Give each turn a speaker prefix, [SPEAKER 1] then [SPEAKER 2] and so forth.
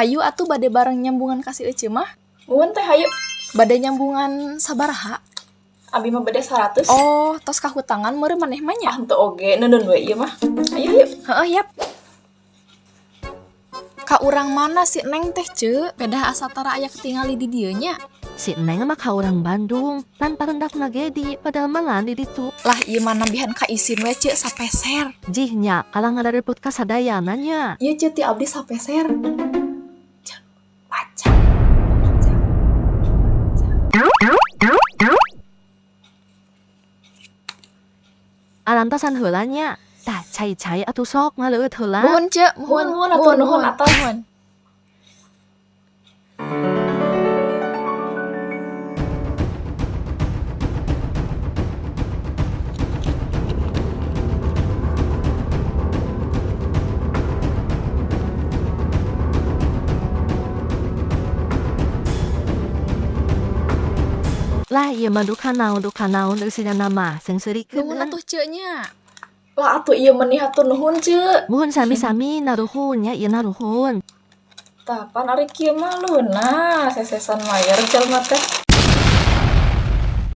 [SPEAKER 1] Hayu atuh bade bareng nyambungan ka si Ece mah.
[SPEAKER 2] Muhun teh hayu.
[SPEAKER 1] Bade nyambungan sabaraha?
[SPEAKER 2] Abi mah bade 100.
[SPEAKER 1] Oh, tos kahutangan meureun maneh mah nya.
[SPEAKER 2] Ah, henteu oge, neundeun we ieu mah. Ayo hayu.
[SPEAKER 1] Heeh, yap. Ka urang mana si Neng teh, Ce? Pedah asa tara aya ketingali di dieu nya.
[SPEAKER 3] Si Neng mah ka urang Bandung, tanpa rendak nagedi, padahal mah di ditu.
[SPEAKER 1] Lah ieu mah nambihan ka isin we, Ce, sapeser.
[SPEAKER 3] Jih nya, kalah ngarareput ka sadayana nya.
[SPEAKER 1] Ieu Ce ti abdi sapeser. Ce, baca. Baca. Baca.
[SPEAKER 3] Arantosan heula nya. Tah, cai-cai atuh sok ngaleueut heula.
[SPEAKER 1] Muhun, Ce, muhun.
[SPEAKER 2] Muhun, muhun atuh, nuhun atos.
[SPEAKER 1] Muhun.
[SPEAKER 3] Lah ieu mah duka naon eusina mah seungseurikeun.
[SPEAKER 1] Nuhun atuh Ce nya.
[SPEAKER 2] Lah atuh ieu meni hatur nuhun, Ce.
[SPEAKER 3] Muhun sami-sami naruhun nya ieu naruhun.
[SPEAKER 2] Tah pan ari kieu mah lunas sesesan mayar jalma teh.